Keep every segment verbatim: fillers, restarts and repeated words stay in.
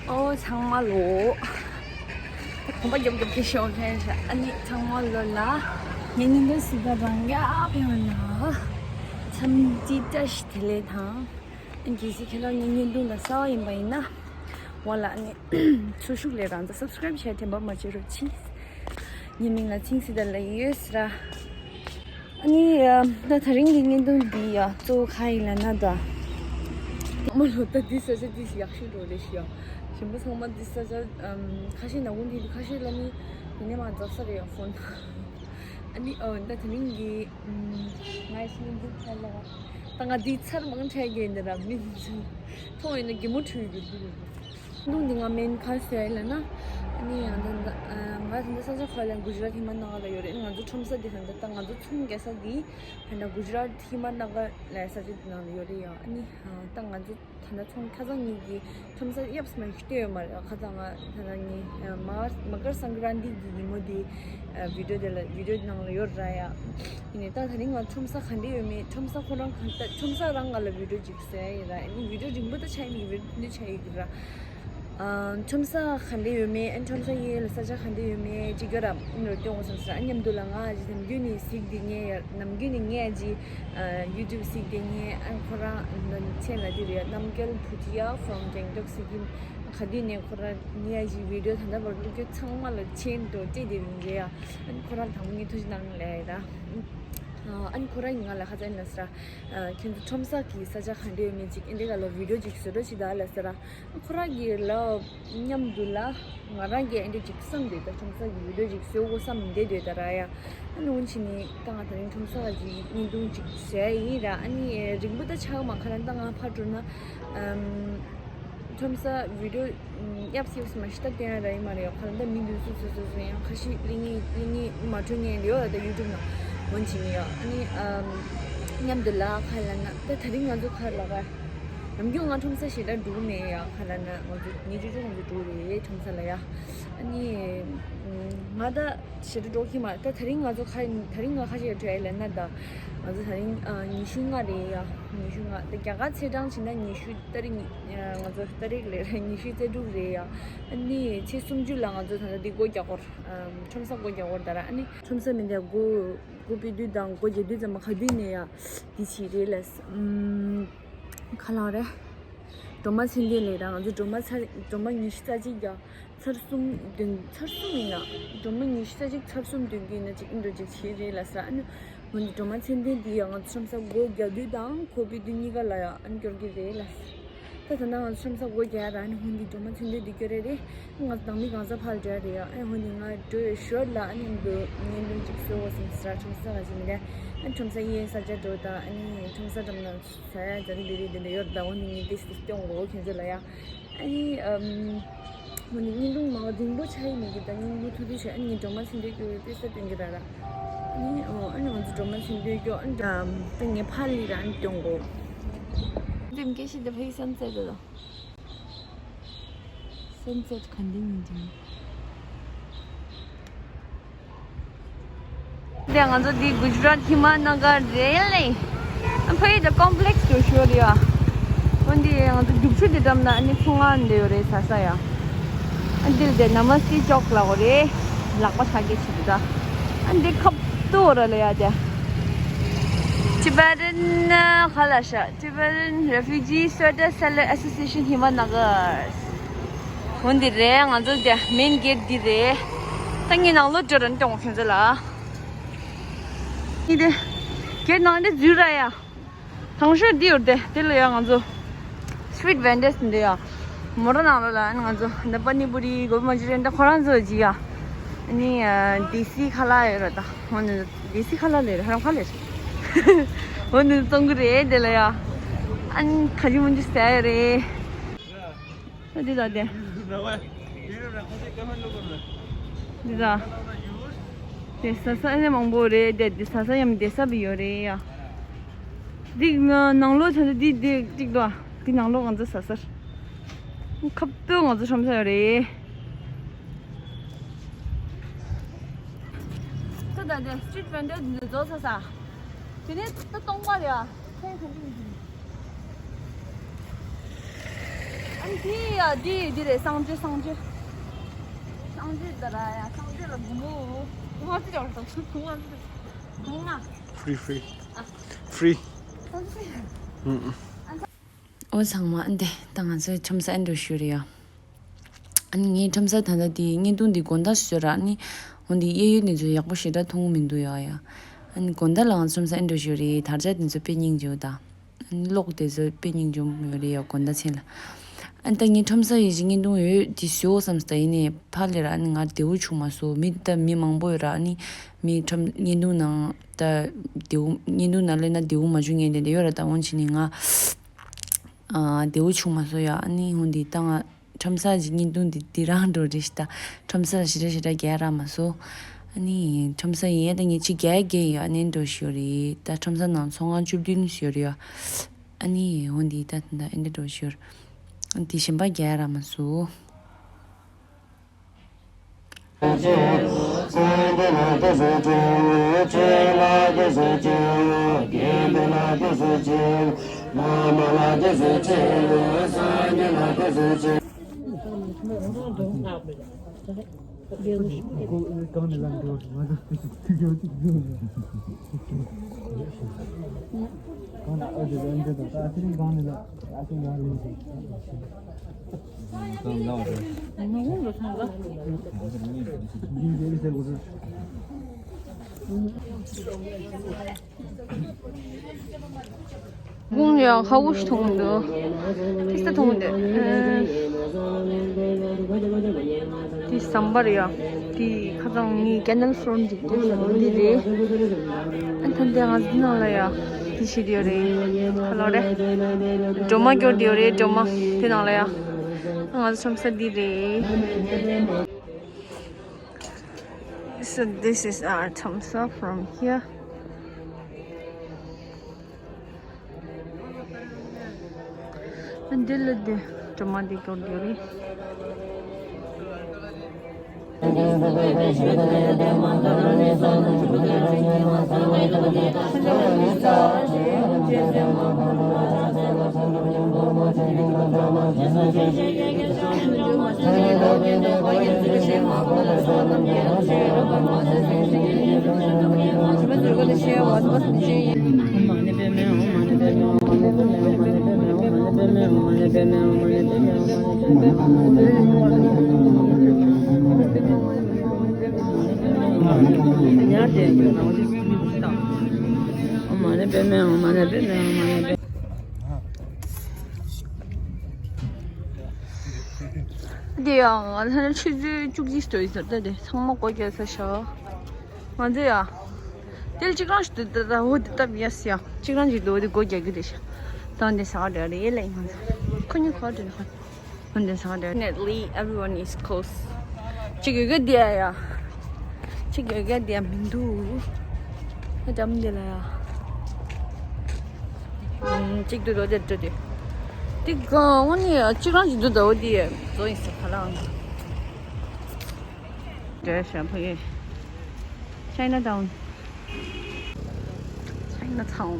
ཨོ་ཚང་མ་ལོ། གོམ་པ་རྒྱབ་རྒྱབ་ཀྱི་ཤོག་ཁན་ཤ། ཨ་ནི་ཚང་མ་ལོ་ལ་ངའི་ཉིན་ཐོ་སི་ད་རང་ཡ་ཕེ་བ་ན་འཚམས་འདྲི་བཀྲ་ཤིས་བདེ་ལེགས་དང་། ཨ་ནི་གལ་སྲིད་ཁྱེད་རང་ངའི་བརྙན་ཐུང་ལ་གསར་པ་ཡིན་པ་ཡིན་ན་འོ་ལ། ཨ་ནི་ཚུར་ཤུགས་ལས་རང་ཚ་སབ་སི་ཀ་རེབ་བྱས་དྲན་པ་མ་བརྗེད་རོགས་གྱིས། ངའི་མིང་ལ་ཚིང་སི་ད་ལ་ཡོད་ཟེར། ཨ་ནི་ད་ད་རིང་གི་བརྙན་ཐུང་འདི་ཡ་གཙོ་བོ་ག་ཡིན་ལབ་ན་ད། མ་ལོ་ད་འདི་ས་ཆ་འདི་ཡག་ཤོས་འགྲོ་རེད་ཤི་ཡ། གཞན་པ་ཚང་མ་འདི་ས་ཆ་ཁ་ཤས་ནག་པོ་འདི་ཁ་ཤས་ལ་ནི་དེ་ནས་མ་འཛག་ས་རེད་ཡ་ཧྥོན། ཨ་ནི་ད་ད་རིང་གི་ང་ཡི་བརྙན་ཐུང་ཁ་ལ་ད་ང་འདི་ཚར་མང་ཆེ་གི་འདི་ར་མིན་མཐོང་ཡོད་ན་གད་མོ་འཁྲུད་ཡོད་འདུག། ལུང་འདི་ང་མེན་ཁ་ཟེར་ལ་ན། ཨ་ནི་ཡང་ད་ད་ང་ད་ལྟ་ས་ཆ་ཁོ་ལ་གུ་ཇི་ར་ཐི་མ་ན་ག་ལ་ཡོད་རེད། ང་ཚོ་ཁྲོམ་ས་འདི་ད་ད་ད་ང་ཚོ་ཚོང་རྒྱག་ས་འདི་ད་ད་གུ་ཇི་ར་ཐི་མ་ན་ག་ལ་ས་ཆ་འདི་ནང་ལ་ཡོད་རེད་ཡ། ཨ་ནི་ད་ང་ཚོ་ད་ད་ཚོང་ཁ་སང་ཉིན་གྱི་ཁྲོམ་ས་ཡབ་སི་མ་ཞིག་ལྟོས་ཡོད་མ་རེད། ཁ་སང་ང་ད་ད་ངི་མ་མ་ཀར་སང་ཀ་རན་ཏི་གི་ཉིན་མོ་འདི་བི་ཌིའོ་དེ་ལ་བི་ཌིའོ་ནང་ལ་ཡོད་ར་ཡ། ཡིན་ནའི་ད་ད་རིང་ང་ཁྲོམ་ས་ག་འདྲ་ཡོད་མེད། ཁྲོམ་ས་ཁོ་རང་ག་ད་ཁྲོམ་ས་རང་ག་ལ་བི་ཌིའོ་ཅིག་ཟེར་ཡིན་ར། ཨ་ནི་བི་ཌིའོ་རིང་པོ་ད་ཆ་ཡིན་མི་བི་ཌིའོ་འདི་ཆ་ཡིན་གི་ར། ཨ་ཁྲོམ་ས་ག་འདྲ་ཡོད་མེད། ཨ་ཁྲོམ་ས་ཡི་ལ་ས་ཆ་ག་འདྲ་ཡོད་མེད་ཅིག་ག་ར་ཨ་ནི་ར་སྟོན་འོང་བསམ་སོང་། ཨ་ནམ་རྒྱུན་ནས་གཟིགས་དེ་ཉེ་ཡ། ནམ་རྒྱུན་ནས་ཉེ་ཡ་ཅི་ཡུ་ཊུབ་གཟིགས་དེ་ཉེ། ཨ་ཁོ་རང་མཚན་ལ་དེ་རེད། རྣམ་རྒྱལ་ཕུ་ཐི་ཡ་ཕོམ་གེང་ཊོག་སི་ཀིམ། ག་དུས་ནས་ཁོ་རང་ཉེ་ཡ་ཅི་བི་ཌིའོ་ད་ལྟ་བར་བླུག་རྒྱུ་ཚང་མ་ལ་མཆན་དུ་སྤྲད་དེ་རིང་རེད་ཡ། ཨ་ནི་ཁོ་རང་དང་པོ་ངས་ཐུགས་རྗེ་གནང་ལབ་ཡ་ད། ཨ་ནི་ཁོ་རང་ཡིན་ང་ལ་ཁ་ཚ་ཡིན་ལ་ཟེར། ཁྱེད་ཚོ་ཁྲོམ་ས་གི་ས་ཆ་ག་འདྲ་ཡོད་མེད་ཅིག་ཨེ་འདྲ་ག་ལ་བི་ཌིའོ་ཅིག་བཟོ་འདྲ་ཅིག་ད་ལ་ཟེར། ཁོ་རང་གི་ལ་མཉམ་དུ་ལ་ང་རང་གི་ཨེ་འདྲ་ཅིག་བསམ་འདོད་ད། ཁྲོམ་ས་གི་བི་ཌིའོ་ཅིག་བཟོ་དགོས་བསམ་བསྡད་འདོད་ད་ར་ཡ། ཨ་ནི་འོན་ཕྱིན་ནི་ད་ང་ད་རིང་ཁྲོམ་ས་ལ་ཅིག་བརྙན་ཐུང་ཅིག་བཟོ་ཡ་ཡིན་ར། ཨ་ནི་རིང་པོ་ད་ཆགས་མ་ཁ་རང་ད་ང་ཕར་འགྲོ་ན། ཁྲོམ་ས་བི་ཌིའོ་ཡབ་སི་ཡབ་སི་མ་ཤི་ད་བསྟན་ཡ་ར་ཡི་མ་རེད་ཡ། ཁ་ལ་ད་མི་འདུག་སུ་སུ་སུ་སུ་ཡང་ཁ་ཤི་གླིང་ངི་གླིང་ངི་མ་འཕྲོད་ངན་ཡོད་ད་ཡུ་ཊུབ་ནང་འོན་ཅི་མི་ཡ། ཨ་ནི་མཉམ་དུ་ལ་ཁ་ལ་ན་ད་ད་རིང་ང་ཚོ་ཁ་ལ་ག་ནམ་རྒྱུན་ང་ཁྲོམ་ས་ཞེ་དྲག་འགྲོ་གི་མེད་ཡ། ཁ་ལ་ན་ང་ཚོ་ཉི་ཅུ་ཅུ་ང་ཚོ་འགྲོ་རེད་ཁྲོམ་ས་ལ་ཡ། ཨ་ནི་ང་ད་ཞེ་དྲག་འགྲོ་གི་མ་ད་ད་རིང་ང་ཚོ་ཁ་ད་རིང་ང་ཁ་ཤས་འགྲོ་ཡ་ལ་ན་ད་ང་ཚོ་ད་རིང་ཉི་ཤུ་ལྔ་རེད་ཡ། ཉི་ཤུ་ལྔ་ད་རྒྱ་གར་ཚེས་གྲངས་བྱས་ན་ཉི་ཤུ། ཏ་རིག་ཉི་ང་ཚོ་ཏ་རིག་ལས་རེད། ཉི་ཤུ་རྩ་དྲུག་རེད་ཡ། ཨ་ནི་ཚེས་སུམ་ཅུ་ལ་ང་ཚོ་ད་ལྟ་འདི་སྒོ་རྒྱག་སྐོར། ཁྲོམ་ས་སྒོ་རྒྱག་སྐོར་ད་ར། ཨ་ནི་ཁྲོམ་ས་མི་འདྲ་སྒོ་སྒོ་ཕྱེ་དུས་དང་སྒོ་རྒྱག་དུས་ཙམ་པ་ག་དུས་ནས་ཡ་འདི་བྱེད་རེད་ལ། ཁ་ལག་རེད། སྒྲོལ་མ་ཚེ་བརྟན་ལས་ར། ང་ཚོ་སྒྲོལ་མ་ཚར་སྒྲོལ་མ་ཉི་ཤུ་རྩ་གཅིག་ཡ། ཚར་གསུམ་བདུན་ཚར་གསུམ་ཡིན་ན། སྒྲོལ་མ་ཉི་ཤུ་རྩ་གཅིག་ཚར་གསུམ་བདུན་གྱི་ཡིན་ན་ཅིག་ཨིན་འགྲོ་ཅིག་བྱེད་རེད་ལ་ས། ཨ་ནི་འོན་ཏེ་སྒྲོལ་མ་ཚེ་བརྟན་འདི་ཡང་ང་ཚོ་ཁྲོམ་ས་སྒོ་རྒྱག་དུས་དང་ཁོ་པའི་དུས་གཉིས་ཀ་ལ་ཡང་ཨ་ནི་སྐྱོར་གྱི་རེད་ལ། ད་ད་ལྟ་ང་ཚོ་ཁྲོམ་ས་སྒོ་རྒྱག་ཡ་ར། ཨ་ནི་འོན་ཏེ་སྒྲོལ་མ་ཚེ་བརྟན་འདི་སྐྱོར་རེད་རེད། ང་ཚོ་ནང་མི་གང་ས་ཕར་འགྲོ་ཡ་རེད་ཡ། ཨ་ནི་འོན་ཏེ་ང་འགྲོ་ཡ་ཞོར་ལ་ཨ་ནི་འདུག་བརྙན་ཐུང་ཅིག་བཟོ་དགོས་བསམ་ས། ཁྲོམ་ས་ག་ཅིག་མི་རེད། ཨ་ནི་ཁྲོམ་ས་གཡས་ས་ཆ་འགྲོ་དང་ཨ་ནི་ཁྲོམ་ས་འགྲམ་ན་ས་ཡ་འགྲམ་འདི་རེད་འདི་འདྲ་ཡོད་རེད། ད་འོན་ཏེ་ངས་དེ་སྟོན་དགོས་ཁྱེད་ཚོ་ལ་ཡ། ཨ་ནི་ཨམ། ང་ནི་བརྙན་ཐུང་མང་བ་རིང་པོ་ཆགས་ཡིན་མི་གི་ད་བརྙན་ཐུང་ཐུང་ཐུང་བྱས། ཨ་ནི་ངས་སྒྲོལ་མ་ཚེ་བརྟན་སྐྱོར་བའི་དཔེ་ས་སྟོན་གྱི་ར་ར། ཨ་ནི་ཨོ་ཨ་ནི་ང་ཚོ་སྒྲོལ་མ་ཚེ་བརྟན་སྐྱོར། ཨ་ནི་ད་ངས་ཕར་ལི་ར་ཨ་ནི་སྟོན་གོ། འདི་མི་སྐད་ཤེས་འདི་ཕ་གི་སན་སེ་ཊི་རེད་དོ། སན་སེ་ཊི་ག་འདི་ཡིན་ཅིང་། དེ་ང་ཚོ་འདི་གུ་ཇི་རཱཏ་ཧི་མ་ན་གར་རེད་ལེ། ཕ་ཡི་དེ་ཀོམ་པི་ལེགས་སུ་ཞུ་རེད་ཡ། འོན་ཏེ་ང་ཚོ་རྒྱུག་ཆུ་དེ་འགྲམ་ན་ཨ་ནི་ཚོང་ཁང་འདི་ཡོད་རེད་ཟ་ས་ཡ། ཨ་འདིར་དེ་ན་མ་སི་ཀི་ཅོག་ལ་གོ་རེད། ལག་པ་ཐག་གི་ཆི་དུ་ད། ཨ་འདི་ཁབ་ཏུ་ར་ལེ་ཡ་དེ། Tibetan ཁ་ལ་ཤ། Tibetan Refugee Sweater Seller Association Himanagar། འོ་འདི་རེད། ང་ཚོ་དེ་མེན་གེ་ཊི་འདི་རེད། ད་ངས་ནང་ལོགས་འགྲོ་རན་ཏོང་ཁྱོད་ཚོ་ལ། འདི་དེ་གེ་ཊི་ནང་འདི་འཛུལ་ར་ཡ། དང་ཤོས་འདི་ཡོད་དེ་དེ་ལ་ཡ་ང་ཚོ་སི་ཊི་རིཊ་ཝེན་ཌར་སི་འདི་ཡ། མོ་ཊ་ནང་ལོགས་ལ་ང་ཚོ་འདི་པ་ནི་པུ་རི་གོ་བི་མན་ཅུ་རི་ཡན་ད་ཁོ་རང་ཚོ་ཅི་ཡ། ཨ་ནི་ཌི་སི་ཁ་ལག་ཡོད་ར་ད། འོ་ནི་ཌི་སི་ཁ་ལག་ལས་ར་ཧ་རམ་ཁ་ལས། འོ་ནི་བཙོང་གི་རེད་དེ་ལ་ཡ། ཨ་ནི་ཁ་ཅིག་མུ་ཅིག་ཟ་ཡ་རེད། འདི་ལ་དེ། འདི་ལ། དེ་ཟ་ས་ཨ་ནི་མང་པོ་རེད་དེ། འདི་ཟ་ས་ཡང་བསྡད་ས་བི་ཡོད་རེད་ཡ། འདི་ནང་ལོགས་ཚ་འདི་འདི་གཅིག་འདུག་ཨ། འདི་ནང་ལོགས་ང་ཚོ་ཟ་ས། ཁབ་ཏུ་ང་ཚོ་ཁྲོམ་ས་ཡོད་རེད། ད་ད་དེ་སི་ཊི་རིཊ་ཝེན་ཌར་འདི་རྫོགས་ཚར་ས། དེ་ནས་ད་སྟོང་པ་རེད་ཨ། ཁྱེད་གང་དུ་ཡིན། ཨ་ འདི་ཡ་འདི་འདི་རེད། སངས་རྒྱས་སངས་རྒྱས། སངས་རྒྱས་ད་ར་ཡ། སངས་རྒྱས་ལ་གུང་མོ། གུང་མ་ཅི་ཡོད་རེད། གུང་མ་ཅི། གུང་མ། Free, free. Free. ཨོ་ཚང་མ། ཨ་འདི་ད་ང་ཚོའི་ཁྲོམ་ས་ཨེ་འགྲོ་ཞུ་རེད་ཡ། ཨ་ནི་ངའི་ཁྲོམ་ས་ད་ལྟ་དེ་བརྙན་ཐུང་འདི་དགོང་དག་བཟོས་ར། ཨ་ནི་འོ་འདི་གཡས་གཡོན་འདི་ཚོ་ཡག་པོ་ཞེ་དྲག་མཐོང་གི་མི་འདུག་ཡ་ཡ། ཨ་ནི་དགོང་དག་ལ་ང་ཚོ་ཁྲོམ་ས་ཨེ་འགྲོ་ཞུ་རེད། དར་ཆ་འདི་ཚོ་དཔེ་སྙིང་རྗེ་པོ་དང་། ཨ་ནི་གློག་དེ་ཚོ་དཔེ་སྙིང་རྗེ་མོ་ཡོད་རེད་ཡ། དགོང་དག་མཚན་ལ། ཨ་ནི་ད་ངའི་ཁྲོམ་ས་ཡི་གཞི་བརྙན་ཐུང་ཡོད་དེ་བཟོ་བསམ་སྟེ་ཡིན་ནའི་ཕར་ལས་ར། ཨ་ནི་ང་བདེ་བོ་བྱུང་མ་སོང་། མི་ད་མི་མང་པོ་ཡོད་ར། ཨ་ནི་མི་ཁྲོམ་བརྙན་ཐུང་ནང་ད་བདེ་བོ་བརྙན་ཐུང་ནང་སླེབས་ན་བདེ་བོ་མ་བྱུང་མཁན་དེ་འདྲ་ཡོད་ར། ད་འོན་ཆེ་ནི་ང་ཨ་བདེ་བོ་བྱུང་མ་སོང་ཡ། ཨ་ནི་འོ་འདི་ད་ང་ཁྲོམ་ས་གི་བརྙན་ཐུང་འདི་འདི་རང་འགྲོ་རེད་ཤི། ད་ཁྲོམ་ས་ལ་ཞེ་དྲག་ཞེ་དྲག་རྒྱག་རག་མ་སོང་། ཨ་ནི་ཁྲོམ་ས་ཡིན་ཡ། ད་ངས་ཅིག་རྒྱག་རྒྱག་ཡ། ཨ་ནི་འགྲོ་ཞུ་རེད། ད་ཁྲོམ་ས་ནང་ཚོང་ཁང་བཅུ་བདུན་ཞུ་རེད་ཡ། ཨ་ནི་འོ་འདི་ད་ད་ཨ་ནི་འགྲོ་ཞུ་རེད། འདི་གཞན་པ་རྒྱག་རག་མ་སོང་། གུང་ཡང་ཧ་གོ་ཞིག་མཐོང་འདུག་ཏིས་ཏ་མཐོང་འདུག་དེ་ཟམ་པར་ཡ། དེ་ཁ་སང་ངའི་ཀེ་ནལ་ཕོན་འདི་འདི་རེད། ཨ་ཐ་འདི་ང་ཚོ་ནང་ལ་ཡ་དེ་ཞིག་ཡོད་རེད། ཁ་ལོ་རེད། སྒྲོལ་མ་སྐྱོར་དེ་ཡོད་རེད། སྒྲོལ་མ་དེ་ནང་ལ་ཡ། ང་ཚོ་ཁྲོམ་ས་འདི་རེད། So this is our thumbs up from here. འདི་ལ་འདི་དྲི་མ་འདི་སྐྱོར་རྒྱུ་རེད། དེ་ཡང་ང་ལ་ཆུ་ཚོད་བཅུ་གཅིག་ཙམ་ཡིན་ཟེར། ད་དེ་ཚང་མ་སྒོ་རྒྱག་ཚར་ཤག་ང་ཚོ་ཡ། དེ་ལ་གཅིག་རང་ཞིག་འདུག་ད་ད་འོ་དེ་སྟབས་ཡས་ཡ། གཅིག་རང་ཞིག་འདུག་འོ་དེ་སྒོ་རྒྱག་གི་རེད་ཤག་ད་འདི་ཟ་བ་འདྲ་རེད་ལ་ཡིན། ང་ཚོ་ཁོ་གཉིས་ག་པར་འགྲོ་ནི། ཁོ་འདི་ཟ་བ་འདྲ་རེད། Definitely everyone is closed. གཅིག་ཡོད་གི་དེ་ཡ། གཅིག་ཡོད་གི་དེ་ཡ་མི་འདུག་ཨ་འགྲམ་འདི་ལ་ཡ། ཨུམ། གཅིག་འདུག་འོ་དེ་འགྲོ་དེ། དེ་ག་འོ་ནི་གཅིག་རང་ཞིག་འདུག་ད་འོ་དེ་ཡ་བཟོ་ཡིན་ཟེར་ག་ལ་ཨང་། Chinatown. Chinatown.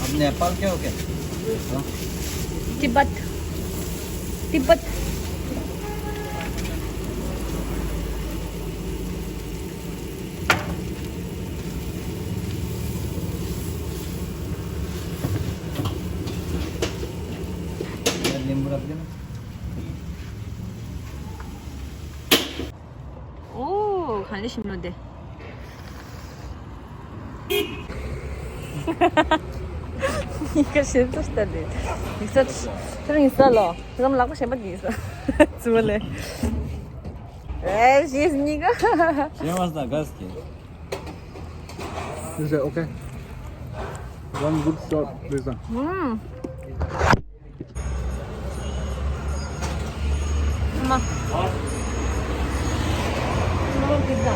आप नेपाल के हो क्या? तिब्बत। तिब्बत। नींबू रख देना। ཨོ། གང་ལས་ཤིམ་ལོ་དེ། ཉི་ཁ་ཤིན་ཏུ་ལྟ་དེ། ཉི་ས་ཐེ་རིང་ས་ལོ། ཁྱེད་རང་ལག་པ་གཞན་པ་དེ་ས། ཙི་མ་ལེ། ཨེ་ཤེས་ཉི་ཁ། Is it okay? One good shot, please. ཨ་མ། ཨ་མ་པི་ཛ།